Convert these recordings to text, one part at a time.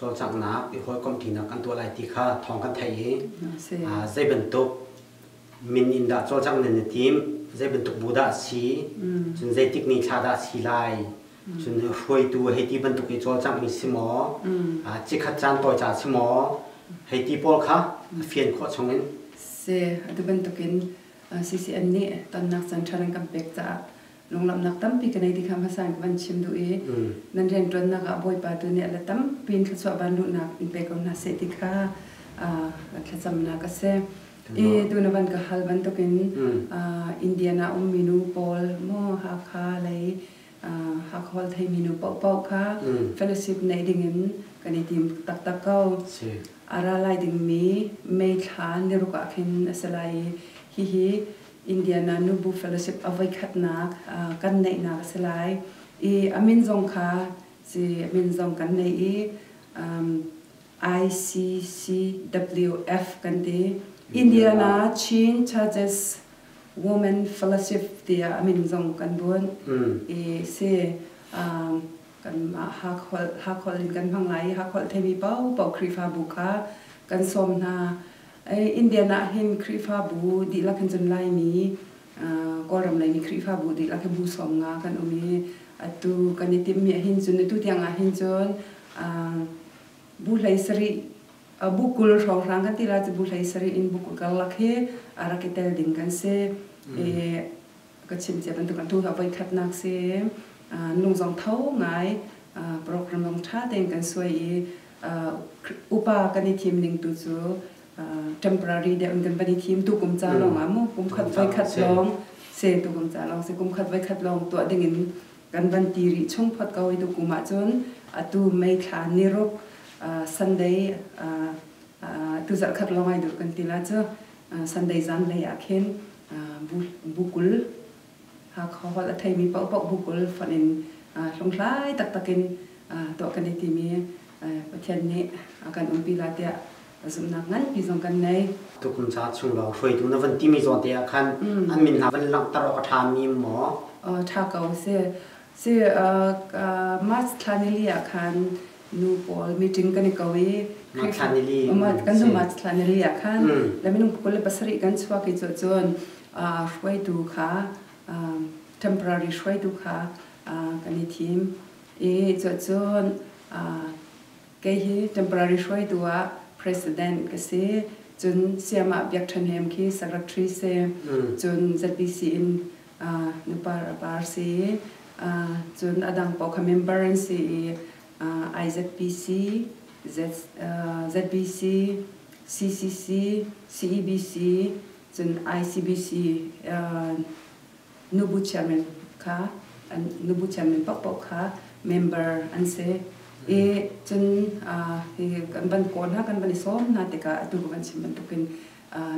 Cawlcanghnak i hawikomhṭinak kan tuah lai ti kha thawng kan theih i zei bantuk min in dah cawlcangh nan i tim, zei bantuk bu dah a si, cun zeitik ni thla dah a si lai, cun hruaitu hei ti bantuk i cawlcanghmi si maw, cikhat caan tawi ca si maw, hei ti pawl kha a fian khawh chungin. Si, atu bantukin CCN nih tonnak caan ṭha nan kan pek caah lunglawmhnak tampi ka nei ti kha hmasa in ka van chim duh i nan rianṭuannak ah Bawipa tu nih a la tampi in thluachuah vanluhnak in pe ko hna seh ti kha thlacamnak a si. I tu na van ka hal bantukin Indian ah ummi nu pawl maw Hakha lei Hakha holh theimi nu paohpaoh kha fellowship neih dingin kan i tim taktak ko. A ra lai dingmi May thla niruk ah khin a si lai i hihi Indiana Nubu Fellowship a voikhatnak kan neihnak a si lai i a min zong kha si a min zong kan nei i ICCWF kan ti. Indiana Chin Churches Women Fellowship tiah a min zong kan bunh i si kan Hakholh in kan hmang lai i Hakholh theimi paohpaoh Khrihfabu kha kan sawm hna. Indian ah hin Khrihfabu dihlak hin cun Laimi Kawlram leimi Khrihfabu dihlak hi bu 50 kan um i atu kan i timhmi ahhin cun atu tiang ah hin cun bu 17 bu 20 hrawnghrang kan ti lai cu bu 17 in bu 20 karlak hi a rak i tel ding kan si. I ka chim cia bantuk atu hi a voikhatnak si. Lung zong tho ngai program zong ṭha tein kan suai i upa kan i thim ning tu cu temporary deuh in kan van i thim tu kum ca lawng ah mu kum khat voi khat lawng se tu kum ca lawng se kum khat voi khat lawng tuah ding in kan van ti rih chung phot ko i tu kum ah cun atu May thla niruk Sunday tu zarh khat lawng ai duh kan ti la cu Sunday zan lei ah khin bu 20 Hakha holh a theimi paohpaoh bu 20 fonh in hlunghlai taktak in tuah kan i timi Pathian nih a kan umpi la tiah zumhnak nganpi zong kan nei. Tukum ca chung lawng hruaitu na van timi zawn te ah khan an min hna van langhter awk a ṭha mi maw? Ṭha ko si. Si March thla nili ah khan nu pawl meeting kan i ko i March thla nili. Kan nu March thla nili ah khan le minung 27 kan chuak i cu cun hruaitu kha temporary hruaitu kha kan i thim i cucun kei hi temporary hruaitu ah president ka si. Cun Siamah Biak Ṭhan Hem khi secretary si, cun ZBC in nupa par si, cun a dang paoh kha member an si i IZPC, ZBC, CCC, CEBC, cun ICBC nubu chairman kha nubu chairman paohpaoh kha member an si i cun hi kan van kawl hna, kan van i sawm hna tikah atu ka van chim bantukin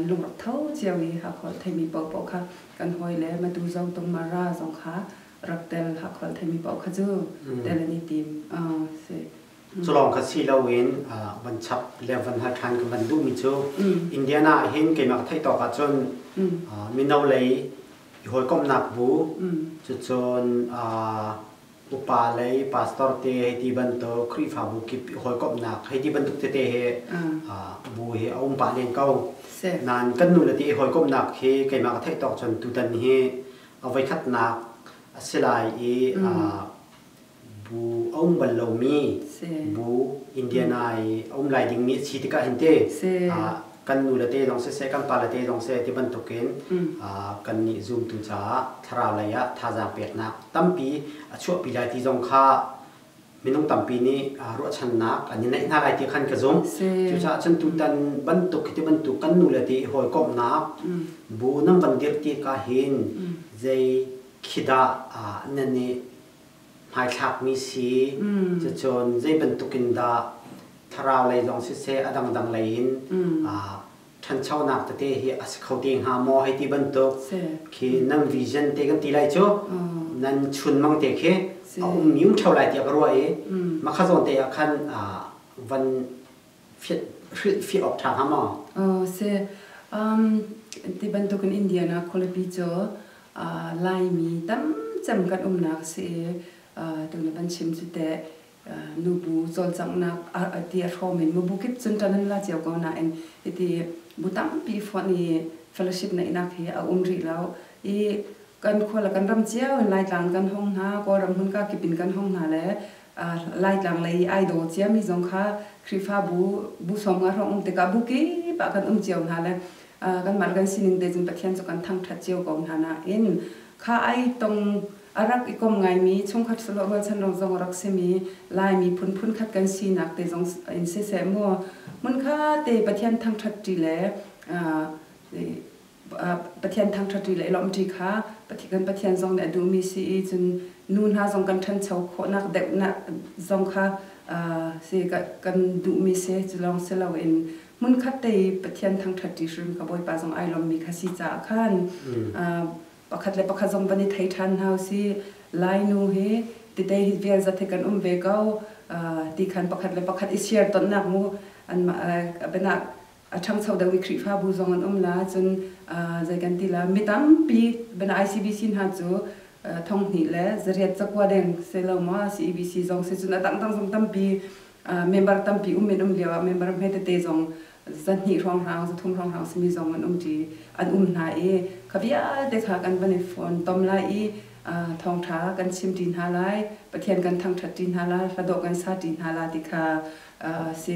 lungrak tho cio i Hakha theimi paohpaoh kha kan hawile Matu Zotung Mara zong kha rak tel, Hakha theimi paoh kha cu tel an i tim si. Culawng kha si loin van chap le van hal ṭhan kan van duhmi cu Indiana ah hin keimah ka theih tawk ahcun mino lei i hawikomhnak bu, cucun upa lei pastor te hei ti bantuk, Khrihfabu kip i hawikomhnak hei ti bantuk tete he bu hi a um pah len ko. Nain kan nu le ti i hawikomhnak hi keimah ka theih tawk cun tutan hi a voikhatnak a si lai i bu a um bal lomi bu Indiana i a um lai dingmi a si tikah hin te kan nu le te zong siseh, kan pa le te zong seh ti bantukin kan nih zumtu caah thlarau lei ah thazaang peknak tampi a chuahpi lai ti zong kha minung tampi nih ruahchannak an i neih hna lai ti khan ka zumh. Cucaah cun tutan bantuk khi ti bantuk kan nu le te i hawikomhnak bu nan van dirh ti ka hin zei khi dah nan i hmaithlakmi si, cucun zei bantukin dah thlarau lei zong siseh, a dangdang lei in ṭhanchonak tete hi a si kho te hnga maw hei ti bantuk khi nan vision te kan ti lai cu, nan chunmang te khi a ummi um ṭheo lai tiah ka ruah i makha zawn te ah khan van hrilhfiah awk ṭha hnga maw? Si. Ti bantukin Indiana khualipi cu Laimi tam cem kan umnak si i tu na van chim cu teh. Nubu cawlcanghnak ti a hrawm in bu kip cun ṭan an la cio ko nain hiti bu tampi fonh i fellowship neihnak hi a um rih lo i kan khua le kan ram cio in Laitlang kan hong hna, Kawlram hmunka kip in kan hong hna le Laitlang lei ai daw ciami zong kha Khrihfabu bu 50 hrawng um tikah bu kip ah kan um cio hna le kanmah le kan sining te cun Pathian cu kan thangṭhat cio ko hna nain kha ai tong a rak i kom ngaimi chungkhat sahlawh rualchan rong zong a rak simi Laimi phun phunkhat kan sinak te zong in siseh mu hmunkhat te Pathian thangṭhat ṭi le Pathian thangṭhat ṭi le i lawmh ṭi kha kan Pathian zong nih a duhmi si i cun nu hna zong kan ṭhancho khawhnak deuhnak zong kha si kan duhmi si. Cu lawng si loin hmunkhat te i Pathian thangṭhat ṭi hrim ka Bawipa zong ai lawmmi kha si caah khan pakhat le pakhat zong van i thei ṭhan hna usih. Lainu hi tite hi vial zat hi kan um ve ko ti khan pakhat le pakhat i share tonnak mu anmah bianak a ṭhangcho deuhmi Khrihfabu zong an um la. Cun zei kan ti la, mi tampi bana ICBC hna cu 1809 deng se lo ma CEBC zong si, cun a dangdang zong tampi member tampi um in um lio ah member hme tete zong 200 hrawnghrang, 300 hrawnghrang simi zong an um ṭi an um hna i kha vialte kha kan van i phone tom lai i thawngṭha kan chim ṭi hna lai, Pathian kan thangṭhat ṭi hna lai, hladawh kan sa ṭi hna la ti kha si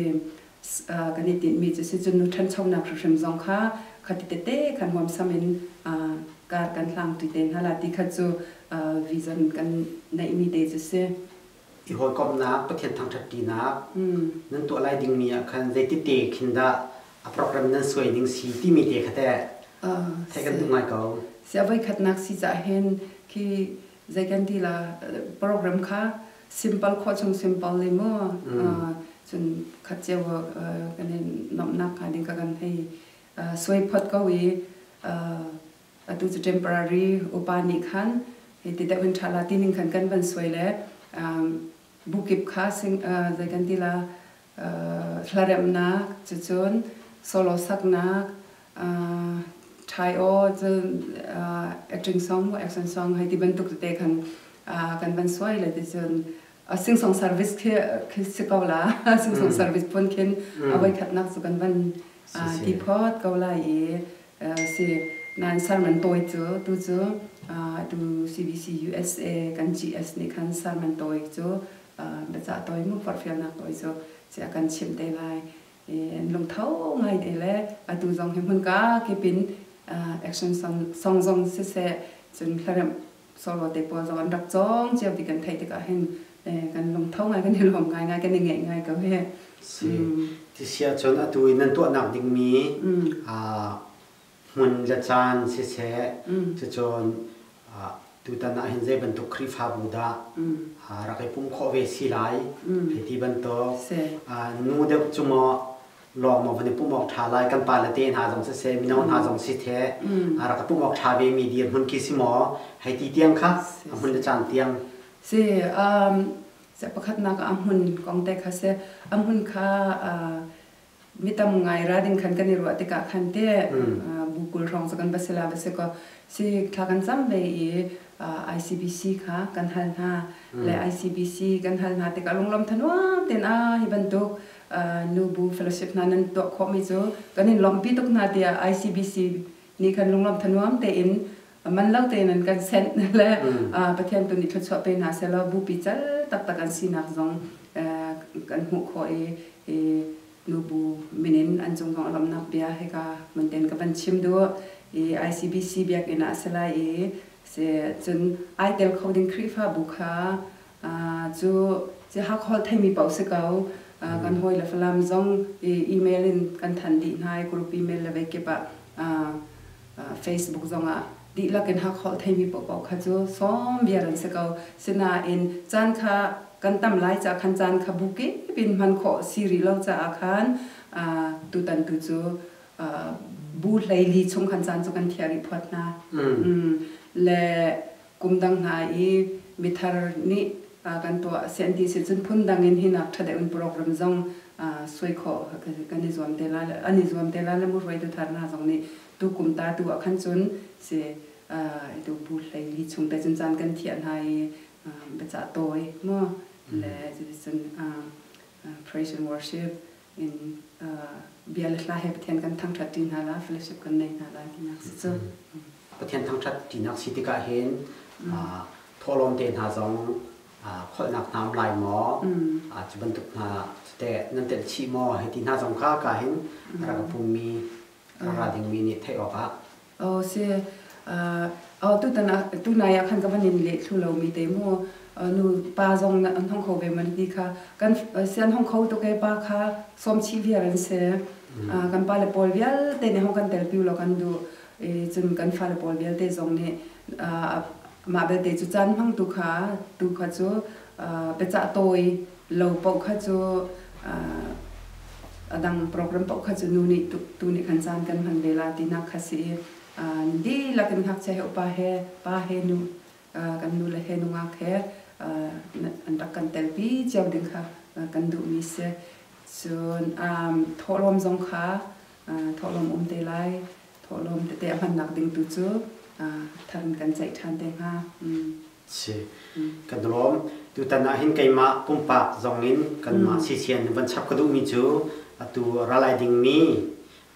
kan i tinhmi cu si. Cun nu ṭhanchonak hrimhrim zong kha khati tete khan huamsam in kar kan hlang ṭi te hna la ti kha cu vision kan neihmi te cu si. I hawikomhnak, Pathian thangṭhat ṭinak nan tuah lai dingmi ah khan zeitite khin dah a program nan suai ning si timi te kha teh theih kan duh ngai ko. Si, a voikhatnak si cah hin khi zei kan ti la, program kha simple khawh chung simple le mu cun khat cio kan i nomhnak hnga ding ka kan hei suai phot ko i atu cu temporary upa nih khan hi ti deuh in ṭha la ti ning khan kan van suai le bukip kha sing zei kan ti la, hlaremnak, cucun solo saknak, ṭhai aw, cun acting song, action song hei ti bantuk tete khan kan van suai le ti cun sing song service khi khi si ko la, sing song service phun khin a voi khatnak cu kan van ti phot ko lai i si nan sermon tawi cu tu cu tu CBC USA kan GS nih khan sermon tawi cu, biacah tawi mu, forhfialnak tawi cu cia kan chim te lai. Lungtho ngai te le atu zong hi hmunka kipin action song zong siseh, cun hlaremh solo te pawl zong an rak cawng cio ti kan theih tikah hin kan lungtho ngai, kan i lawm ngai ngai, kan i ngeih ngai ko he. Si ti sia cun atu in nan tuahnak dingmi hmun le caan siseh, cucun tutan ah hin zei bantuk Khrihfabu dah rak i pum khawh ve si lai hei ti bantuk, nu deuh cu maw lawng maw van i pum awk ṭha lai, kan pa le te hna zong siseh, mino hna zong si the rak i pum awk ṭha ve mi dirhmun khi si maw hei ti tiang kha, a hmun le caan tiang. Si, pakhatnak a hmun kong te kha si. A hmun kha mi tam ngai ra ding khan kan i ruah tikah khan te bu 20 hrawng cu kan va si la va si ko si. Thla kan cam ve i ICBC kha kan hal hna le ICBC kan hal hna tikah lunglawm thanuam ten a hi bantuk nubu fellowship hna nan tuah khawhmi cu kan in lawmhpi tuk hna tiah ICBC nih khan lunglawm thanuam tein man lo tein an kan sent le Pathian tu nih thluachuah pe hna selaw bupi cal taktak an sinak zong kan hmuh khawh i nubu minin an cung zong lawmhnak bia hika mun ten ka van chim duh i ICBC biakinn ah a si lai i se cun ai tel kho ding Khrihfabu kha cu ci Hakha theimi paoh si ko. Kan hawi le Falam zong email in kan than dih hna i group email le veikip ah, Facebook zong ah dihlak in Hakha theimi paohpaoh kha cu sawm viar an si ko. Sinain caan kha kan tam lai ca khan caan kha bu kip in hman khawh si rih lo caah khan tutan tu cu bu 14 chung khan caan cu kan thiah rih phot hna. Le kum dang hna i mithar nih kan tuah sian ti si cun phundang in hinak ṭha deuh in program zong suai khawh kan i zuam te lai, an i zuam te lai le mu hruaitu thar hna zong nih tu kum ta tu ah khan cun si tu bu 14 chung te cun caan kan thiah hna i biacah tawi mu. Le cuticun praise and worship in bia le hla he Pathian kan thangṭhat ṭi hna la, fellowship kan nei hna la tinak si cu. Pathian thangṭhat ṭinak si tikah hin thawhlawm te hna zong kholhnak hna um lai maw? Cu bantuk hna teh nan telh chih maw? Hei ti hna zong kha ka hin rak pummi ra dingmi nih theih awkah. Oh si oh tutan tunai ah khan ka van in leh thlu lomi te mu nu pa zong an hong kho ve man ti kha kan sian hong kho tuk e pa kha som chi viar an se kan pa le pawl vialte nih hong kan tel piu lo kan du cun kan fa le pawl vialte zong nih mah belte cu caan hmang tu kha tu kha cu biacah tawi lo paoh kha cu a dang program paoh kha cu nu nih tu nih khan caan kan hman ve la tinak kha si i dihlak in ngakchia he upa he pa he nu kan nu le he nungak he an rak kan telpi cio ding kha kan duhmi si. Cun thawhlawm zong kha thawhlawm um te lai thawhlawm tete a hmannak ding tu cu thar in kan ceih ṭhan te hnga. Si. Kan lawm. Tutan ah hin keimah pumpak zong in kanmah CCN van chap ka duhmi cu atu ralai dingmi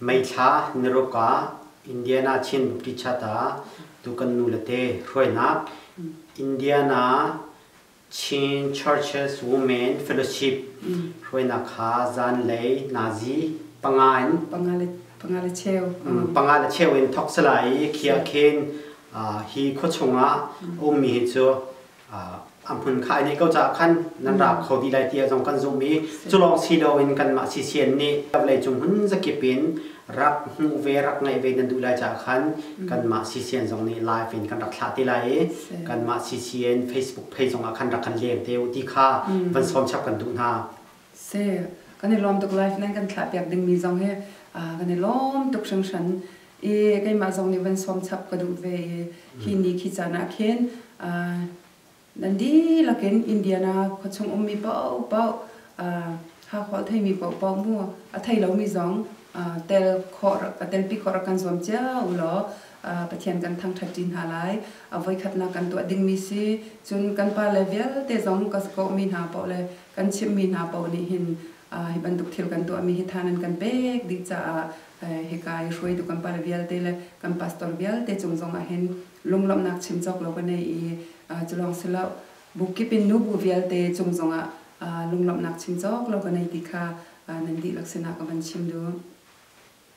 May thla niruk ah Indiana Chin Baptist Church ah tu kan nu le te hruainak Indiana Chin Churches Women Fellowship hruainak kha zanlei nazi panga in panga le cheu panga le cheu in thok sala i khia khin hi khua chungah ummi hi cu a hmun kha ai ko caah khan nan ra kho dih lai tiah zong kan zumh i cu lawng si loin kanmah CCN nih vawlei cung hmun zakip in rak hmuh ve rak ngaih ve nan duh lai caah khan kanmah CCN zong nih live in kan rak thlah te lai i kanmah CCN Facebook page zong ah khan rak kan leng te u ti kha van sawm chap kan duh hna. Si kan i lawm tuk live nan kan thlah piak dingmi zong hi kan i lawm tuk hringhran i keimah zong nih van sawm chap ka duh ve i hi ni khi caan ah khin nan dihlak in Indiana khuachung ummi paohpaoh Hakha a theimi paohpaoh mu a thei lomi zong tel khawh telpi khawh rak kan zuam cio u law Pathian kan thangṭhat ṭi hna lai. A voikhatnak kan tuah dingmi si. Cun kan pale vialte zong ka kawhmi hna paoh le kan chimhmi hna paoh nih hin hi bantuk thil kan tuahmi hi tha nan kan pek dih caah hika i hruaitu kan pale vialte le kan pastor vialte cung zong ah hin lunglawmhnak chim cawk lo ka nei i cu lawng si lo bu kip in nu bu vialte cung zong ah lunglawmhnak chim cawk lo ka nei ti kha nan dihlak sinah ka van chim duh.